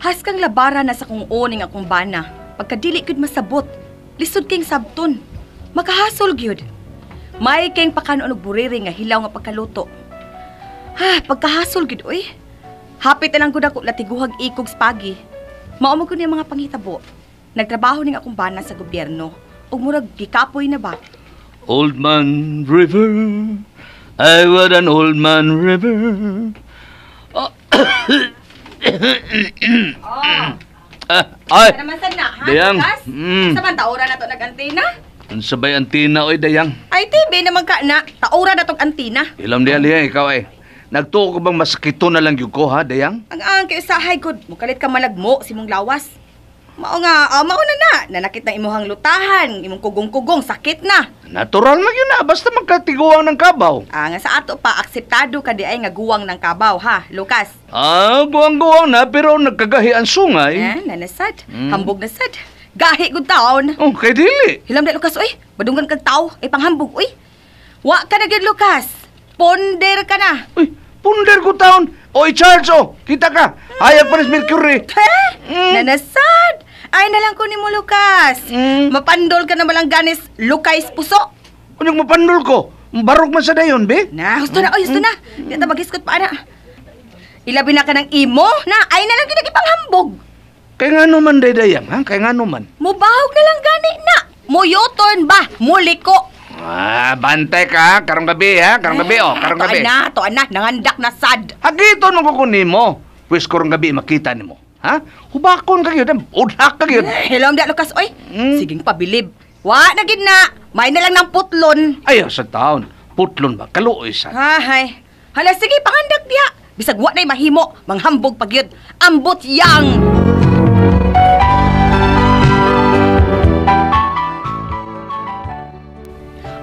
Haskang labara na sa kung oning akong bana. Pagkadili gyud masabot, lisod king sabton. Makahasol gyud. May king pakanon og buriri nga hilaw nga pagkaluto. Ha, pagkahasol gyud oy. Hapit na lang gud ako latiguhag ikog spagi. Mao man gud ni mga panghitabo. Nagtrabaho ning akong bana sa gobyerno. Ug murag gikapoy na ba? Old Man River, I want an old man river. Oh. Oh. Ay! Naman sad na, ha? Dayang. Lucas? Sa man taora na to nag-antina? Unsa bay antina oy, Dayang? Ay, TV naman ka na. Taora na tong antina. Ilam diya liya, ikaw ay. Nagtuo ko bang masakito na lang gyud ko, ha, Dayang? Ang kay usahay gud, mukalit ka malagmo si mong lawas. Mao nga, mao na na. Nanakit na imuhang lutahan, imong kugong-kugong, sakit na. Natural man yun na, basta magkatiguang ng kabaw. Ah, nga sa ato pa, akseptado ka di ay nga guwang ng kabaw, ha, Lucas? Ah, guwang-guwang na, pero nagkagahi ang sungay. Eh, nanasad. Hambog na sad. Gahi gud taon. Oh, kay dili. Hilam na, Lucas, oy. Badunggan kag tao, ay panghambog, oy. Wa ka na gyud, Lucas. Ponder ka na. Uy, punder ko taon. Oy, Charles, oh, kita ka. Hayag pa ni Mercury. Nanasad. Ay na lang ko ni mo, Lucas. Mapandol ka na malang ganis, Lucas puso. Unyong mapandol ko? Barog man sa dayon, be? Na, gusto na, oy, gusto na. Di ta magiskot pa, ana. Ilabi na ka ng imo, na, ay na lang ginagipanghambog. Kay nga naman, Dayang, ha? Kay nga naman. Mubahog na lang gani na. Muyuton ba? Muliko. Ah, bantay ka, karong gabi, ha? Karong gabi, oh, karong gabi. Tuan na, nangandak na sad. Hagiton mo ko nimo. Pwes karong gabi makita nimo. Ha? Hubakon ka gyud, udhak ka gyud. Hello, da Lucas, oy. Siging pabilib. Wa na gid na. May na lang ng putlon. Ayaw sa taon. Putlon ba? Kaluoy sa. Hay. Hala, sige, pangandak diha. Bisag wa na'y mahimo, manghambog pa gyud. Ambot yang.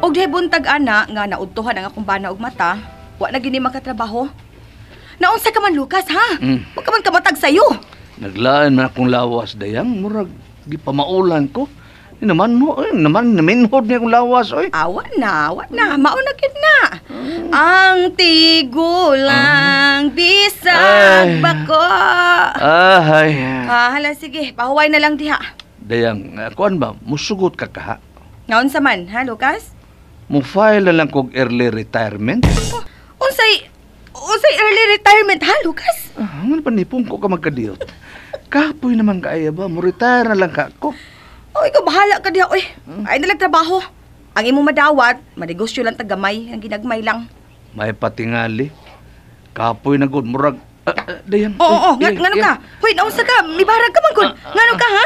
Og dihay buntag ana nga naudtuhan ang akong bana og mata, wa na gini makatrabaho. Naunsa ka man, Lucas, ha? Wa ka man kamatag sayo. Naglaan man akong lawas, Dayang. Murag gipamaulan ko. Naman mo, naman naminhod niya akong lawas, oy. Awa na, awa na, mauna gyud na. Ang tigulang bisag bako. Ay. Ah, hala sige, pahuway na lang diha. Dayang, kuan ba, musugot ka kaha? Naunsa man, ha, Lucas? Mo-file na lang kog early retirement. Oh, unsay early retirement, ha, Lucas? Ah, ano pa nipong ko ka magkadiyot? Kapoy naman kaaya ba? Mo-retire na lang ka ko. Oh, ikaw bahala ka diha, oy. Ay na lang trabaho. Ang imong madawat, manegosyo lang tagamay, ang ginagmay lang. May patingali. Kapoy na gud murag. Dayang. Oo, ngano ka? Hoy, naunsa ka? Mibarag ka man gud. Ngano ka, ha?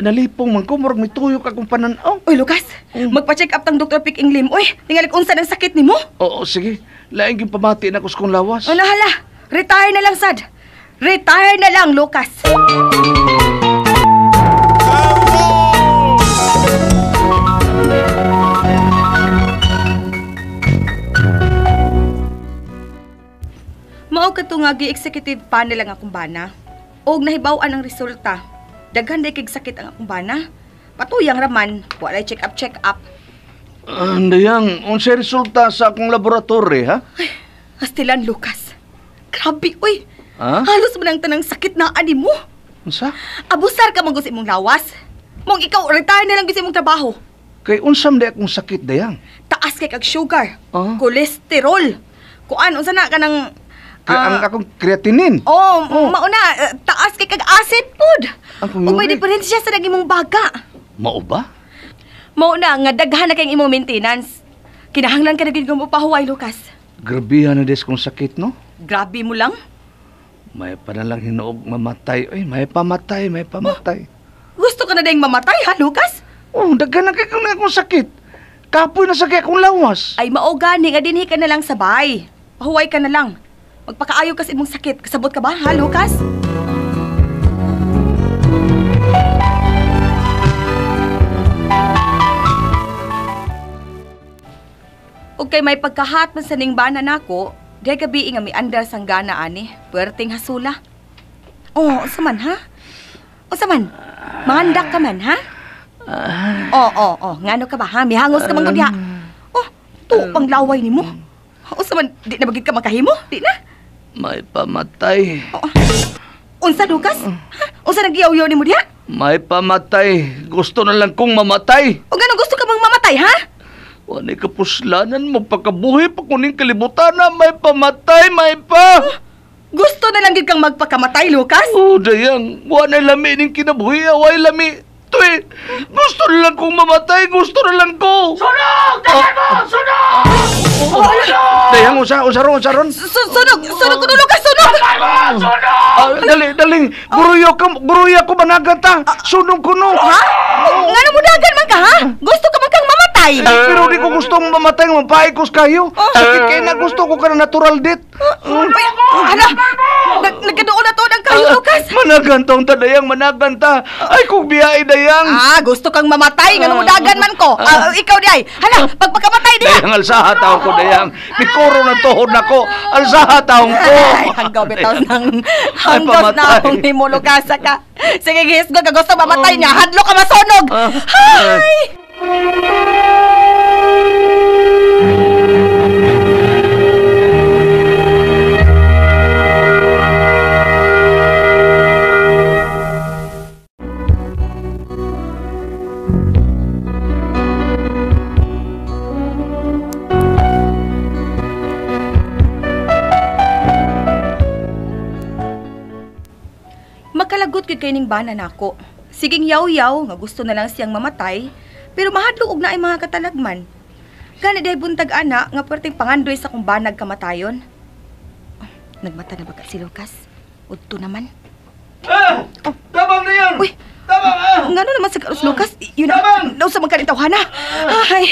Nalipong man ko, murag mituyok akong pananaw. Oy, Lucas, magpa-check up tang Dr. Pick Inglim. Oy, tingali unsa nang sakit nimo? Oo, sige. Laing gyud pamati na ko sa kong lawas. Ala, hala. Retire na lang sad. Retire na lang, Lucas. Mao kadto nga gi-executive panel ang akong bana. Og nahibaw-an ang resulta. Daghan day kig sakit ang akong bana. Patuyang raman, walay check up check up. Dayang, unsay resulta sa akong laboratory, ha? Ay, astilan, Lucas. Grabe, oy. Ha? Halos man ang tanang sakit na ani mo. Unsa? Abusar ka man gud sa imong lawas. Mong ikaw retire na lang gud sa imong trabaho. Kay unsa man day akong sakit, Dayang? Taas kay kag sugar, cholesterol. Kuan unsa na kanang ang akong creatinine. Oh, mauna, taas kay kag acid pod. Akong Ug may uric. diferensya sa naging imong baga. Mao ba? Mao na nga daghan na kay imong maintenance. Kinahanglan ka na gid mo pahuway, Lucas. Grabehan na des kong sakit, no? Grabe mo lang. May pa na lang hinuog mamatay. Oy, may pamatay, may pamatay. Oh, gusto ka na ding mamatay, ha, Lucas? Oh, daghan na kay akong sakit. Kapoy na sakit akong lawas. Ay, mao gani nga dinhi ka na lang sabay. Pahuway ka na lang. Magpakaayo ka sa imong sakit. Kasabot ka ba, ha, Lucas? Ug kay may pagkahat man sa ning bana nako, diay gabi nga miandar sang gana ani, puwerteng hasula. Oh, unsa man, ha? Unsa man? Mangandak ka man, ha? Oh, ngano ka ba, ha? Mihangos ka man gud diha. Oh, tupang laway nimo. Unsa man, di na bagid ka makahimo? Di na? May pamatay. Oh. Unsa, Lucas? Ha? Unsa nang giyaw-yaw nimo diha? May pamatay. Gusto na lang kong mamatay. O ganun gusto ka bang mamatay, ha? Wanay kapuslanan mo, pagkabuhi pa kuning kalibutan na may pamatay, may pa. Oh, gusto na lang gid kang magpakamatay, Lucas? Oh, dayang, wanay lami ning kinabuhi, way lami. Tuy, gusto na lang kong mamatay, gusto na lang ko. Sunog! Daghan mo! Sunog! Oh, dayang, usa ron. Sunog, sunog kuno, Lucas, sunog! Daghan mo! Sunog! Dali, guruyo ko managata. Sunog kuno. Ha? Ngano mo dagan man ka, ha? Gusto ka man kang mamatay? Pero di ko gustong mamatay, mapaikos kayo. Sakit kayo na gusto ko ka na natural death. Ala, nagkadoon na to ng kayo, Lucas. Managanta ang dayang, managanta. Ay, kung biyay, dayang. Ah, gusto kang mamatay, ngano mo dagan man ko. Ikaw di ay. Hala, pagpakamatay diha. Dayang, alsaha taong ko, dayang. Mikuro na tuhod na ko. Alsaha taong ko. Ay, hanggaw bitaw ng hanggaw na akong nimo, Lucas ka. Sige, gisgo ka gusto mamatay niya. Hadlo ka masunog. Hi! Makalagot gyud kay ning bana nako. Siging yaw-yaw nga gusto na lang siyang mamatay, pero mahadlok og naay mga katalagman. Gani day buntag ana nga perting pangandoy sa kong banag kamatayon. Oh, nagmata na ba ka si Lucas? Udto naman. Ah! Tabang na yan! Uy! Tabang ah! Ngano naman sa karos Lucas? Yun na. Nausa man ka tawhana. Ay.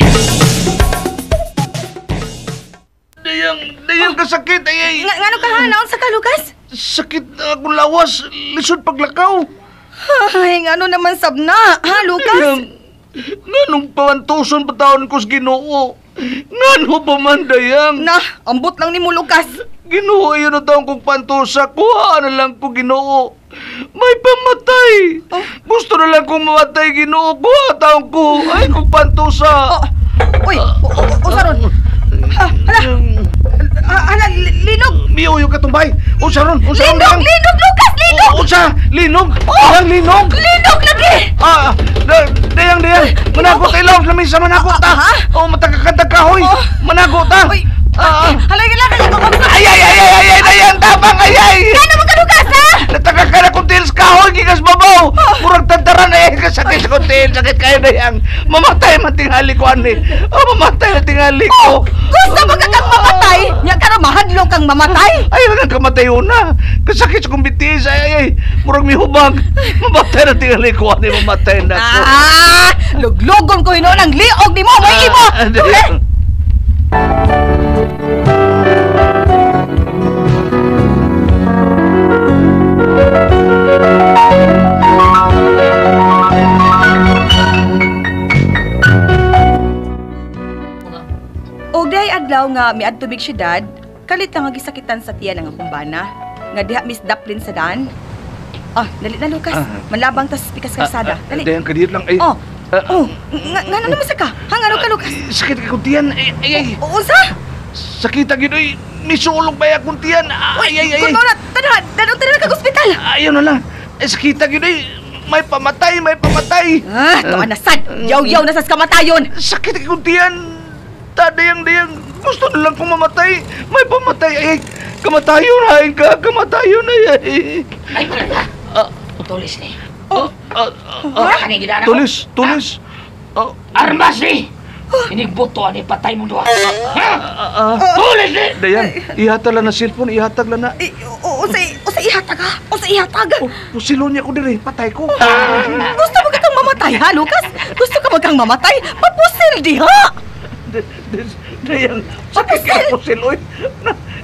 Dayang kasakit ay. Ngano ka ha? Naunsa ka, Lucas? Sakit na akong lawas, lisod paglakaw. Ay, ngano naman sabna, ha, Lucas? Dayang, nganong pawantuson pa taon ko sa Ginoo? Ngano pa man, dayang? Na, ambot lang nimo, Lucas. Ginoo, ayun na taon kong pantusa. Kuha na lang ko, Ginoo. May pamatay. Oh. Gusto na lang kong mamatay, Ginoo. Kuha taon ko. Ay, kong pantusa. Oh. Uy, usaron. Hala. Hala, linog. Miyo yung katumbay. Usaron, usaron. Linog, linog, Lucas, linog. Usa, linog. Oh. Linog. Linog lagi. Dayang. Managot ilaw, lamisa managot ta. Oh, matagakantag kahoy. Managot ta. Uy. Hala, Ay, dayang tabang, ay. Kano mo ka, Lucas, ha? Natagaka na kong tiils kahoy, gikas babaw. Murag tantaran, ay, kasakit sa kong tiil, sakit kayo, dayang. Mamatay man tingali ko, ani. Oh, mamatay na tingali ko. Gusto mo ka kang mamatay? Nya karon mahadlok kang mamatay? Ay, lang kamatay una. Kasakit sa kong bitis, ay. Murag mihubag. Mamatay na tingali ko, ani, mamatay na ko. Ah, luglugon ko hinuon ang liog ni mo, may imo. Dayang. Og day adlaw nga miadto mig syudad, kalit lang nga gisakitan sa tiyan ang akong bana. Nga diha Miss Daplin sa daan. Ah, dali na, Lucas. Manlabang tas pikas kalsada. Dali. Dayang kadiyot lang ay. Oh. Oh, ngano naman sa ka? Ha, ngano ka, Lucas? Sakit ka kong tiyan. Ay. Unsa? Sakit ang ginoy. Misulog ba akong tiyan? Ay. Kuno na, tanahan, dadong tanan ka ospital. Ayaw na lang. Ay, sakit ang ginoy. May pamatay, may pamatay. Ah, tuan na sad. Yaw-yaw na sas kamatayon. Sakit ka kong tiyan. Dayang. Gusto na lang kong mamatay. May pamatay. Ay, kamatayon na. Ay, ka, kamatayon na. Ay, Ay, wala. Tulis ni. Oh, tulis. Armas ni. Inigbuto ani patay mong duha. Tulis ni. Dayang, ihatag lang na cellphone, ihatag lang na. Usa ihatag ha? Usa ihatag. Pusilon niya ko dire, patay ko. Gusto mo ka kang mamatay ha, Lucas? Gusto ka magkang mamatay? Papusil diha. Dayang, sakit ka pusil, oy.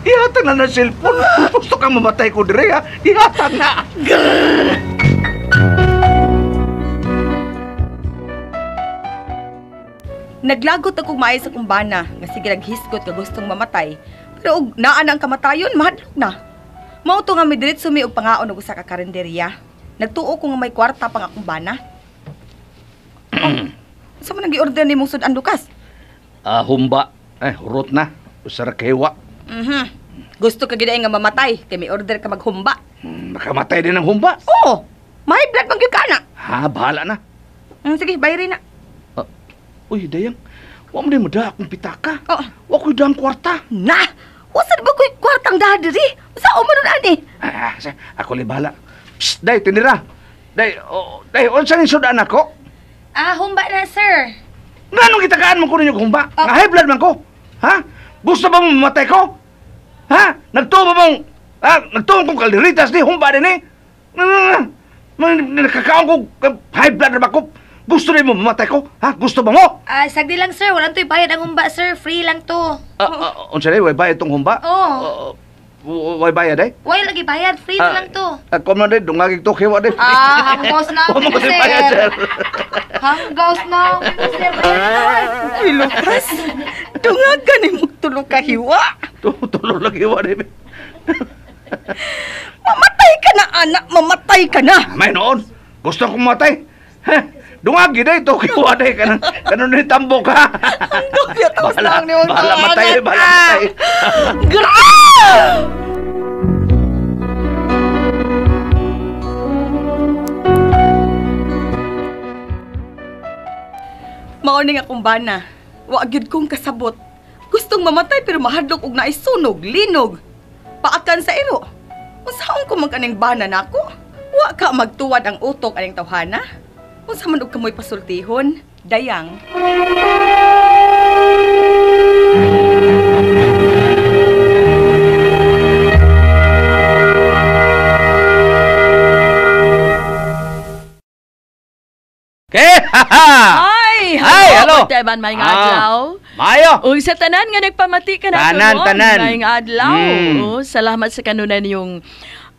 Ihatag na na cellphone. Gusto kang mamatay ko dire ha? Ihatag na. Naglagot akong maay sa kumbana nga sige naghisgot ka gustong mamatay. Pero og naa na ang kamatayon, mahadlok na. Mao to nga midiretso mi og pangaon og usa ka karinderya. Nagtuo ko nga may kwarta pang akong bana. Oh, sa man gi-order nimong sudan, Lucas? Humba. Eh, hurot na. Usa ra kahiwa. Gusto ka gid nga mamatay kay may order ka maghumba. Makamatay din ang humba. Oo. May blood man gyud ka na. Ha, bahala na. Sige, bayri na. Uy, Dayang. Wa mo din mo da akong pitaka. Oh. Wa ko'y dang kwarta. Na! Wasa ba ko'y kwartang daha diri? Sa man nun ani? Ah, ako li bahala. Psst, day, tinira. Day, oh, day, unsa ning sudan ako? Ah, humba na, sir. Nganong gitagaan man ko ninyo humba? Oh. Nga high blood man ko. Ha? Gusto ba mo mamatay ko? Ha? Nagtuo ba mong nagtuo kong kalderitas ni humba din eh? Nakakaon ko high blood na ba ko? Gusto rin mo mamatay ko? Ha? Gusto ba mo? Ah, sagdi lang, sir. Walang to'y bayad ang humba, sir. Free lang to. Unsa day, way bayad tong humba? Oo. Way bayad eh? Way lagi bayad. Free na lang to. Ako man day, dungagig to kiwa day. Ah, hanggos na, Wa mo sir. bayad, sir. Hanggos na, sir. Uy, Lucas. Dungagan ni mo tulo ka hiwa. Tulo lang hiwa day. Mamatay ka na, anak. Mamatay ka na. May noon. Gusto kong mamatay. Ha? Dungagi day to kiwa day kanon kanon ni tambok ha. Ang tapos lang ni mong bahala matay, bahala matay. Grabe! Mao ning akong bana. Wa gyud kong kasabot. Gustong mamatay pero mahadlok og naisunog, linog. Paakan sa iro. Unsaon ko man kaning bana nako? Wa ka magtuwad ang utok aning tawhana? Unsa man og kamoy pasultihon, Dayang. Okay, Hi! Hi, hello. Teban, may adlaw. Mayo. Ug sa tanan nga nagpamati ka na Tanan, tanan. May adlaw. Oh, salamat sa kanunan yung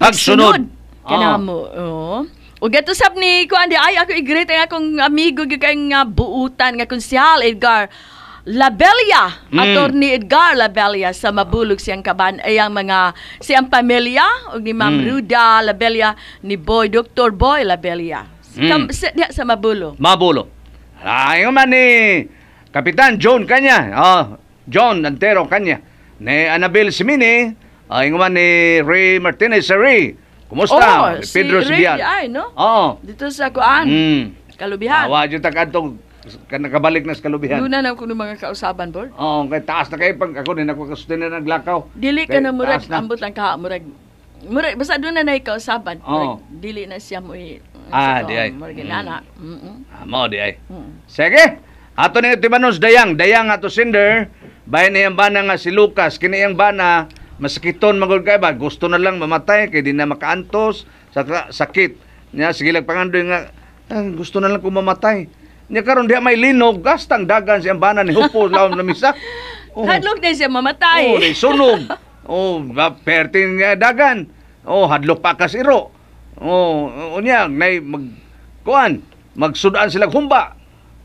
Pagsunod. Kanamo. Oo. Ug gato sab ni kuan di ay ako i-greet ang akong amigo gyud kay nga buutan nga konsehal Edgar Labella, Attorney Edgar Labella sa Mabulog siyang kaban ay ang mga siyang pamilya ug ni Ma'am Ruda Labella ni Boy Dr. Boy Labella. Diya sa Mabulo. Mabulo. Ay man ni Kapitan John kanya. Oh, John Antero kanya. Ni Annabel Simini, ay man ni Ray Martinez Ray. Kumusta? Oh, si Pedro Ray Sibian. ay, no? Oo. Dito sa kuan. Kalubihan. Awa jud ta kadtong nakabalik na sa Kalubihan. Doon na kuno mga kausaban board. Oo, kay taas na kay pag ako din ako kasutin na naglakaw. Dili ka Kay na murag taas na. ambot lang ka murag murag basta doon na nay kausaban. Oo. Murag, dili na siya mo Ah, di ay. Murag inana. Mao di ay. Sige. Ato ni tibanos Dayang, Dayang ato sender. Bayan niyang bana nga si Lucas, kini iyang bana masakiton magud kay ba gusto na lang mamatay kay di na makaantos sa sakit. Nya sige lang pangandoy nga gusto na lang ko mamatay. Nya karon diha may linog gastang dagan siyang bana ni hupo lawom na misa. Oh. Hadlok na siya mamatay. Oh, di sunog. Oh, perting dagan. Oh, hadlok pa kas iro. Oh, unya nay mag kuan, magsudaan sila humba.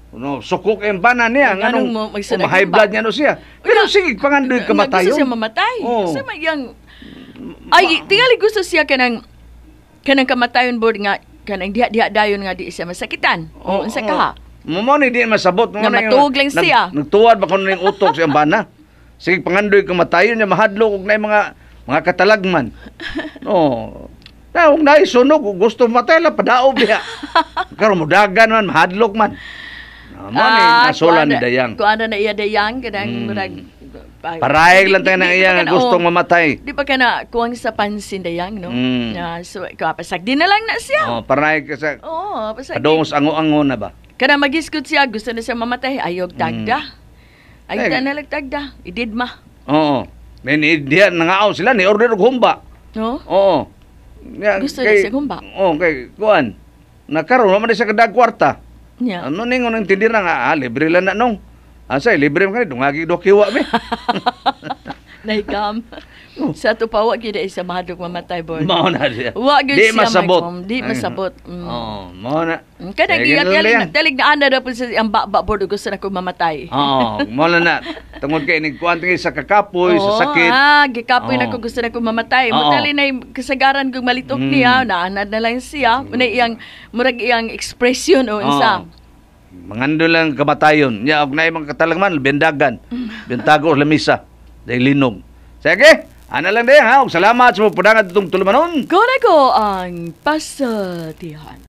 No, sukok ang bana niya Nganong nganong high blood niya no siya. Pero sige pangandoy kamatayon. Gusto siya mamatay. Oh. Sa may yang ay tingali gusto siya kanang kamatayon board nga kanang diha-diha dayon nga di siya masakitan. Oh, unsa ka ha? Mo ni di masabot mo Nga matuog lang siya. Nagtuwad ba kuno ning utok siyang bana. Sige pangandoy kamatayon niya mahadlok og nay mga katalagman. No. Na og naay sunog og gusto matay la padaob diha. Karon modagan man mahadlok man. Mo ni nasola ni Dayang. Kuan na iya Dayang kanang murag Parayag lang tayo ng iya nga gustong mamatay. Di pa ka na kuwang sa pansin Dayang, no? So, pasag di na lang na siya. Oh, parayag ka sa Oo, pasag. padung sa ango-ango na ba? Kana magiskot siya, gusto na siya mamatay, ayog tagda. Ay Eh. na lang tagda, ididma. Oo. May ni diha nangaaw sila ni order og humba. No? Oo. Ya, Gusto na siya humba. Oo, kay kuan. Nakaroon man siya kadag kwarta. Yeah. Ano ning unang tindira nga libre lang na nong. Asa libre man kani dungagi do kiwa be. Nahikam. Sa tupawa gyud ay sa mahadlok mamatay board. Mao na siya. Wa gyud Di siya masabot. Di masabot. Oo, mao na. Kanang Sige na lang, talig na ana na po sa ang baba board gusto na ko mamatay. Oo, mao na na. Tungod kay nigkuan tingi sa kakapoy, sa sakit. Ah, gikapoy na Oo. ko gusto na ko mamatay. Oo. Mutali na kasagaran kong malitok niya, naanad na lang siya. Muna iyang murag iyang expression o unsa. Mangando lang kamatayon. Nya og naay mga katalagman bendagan. Bentago lamisa. Dahil linog. Sige. Ana lang din ha. Ug salamat sa pagpadangat itong tulumanon. Guna ko ang pasultihan.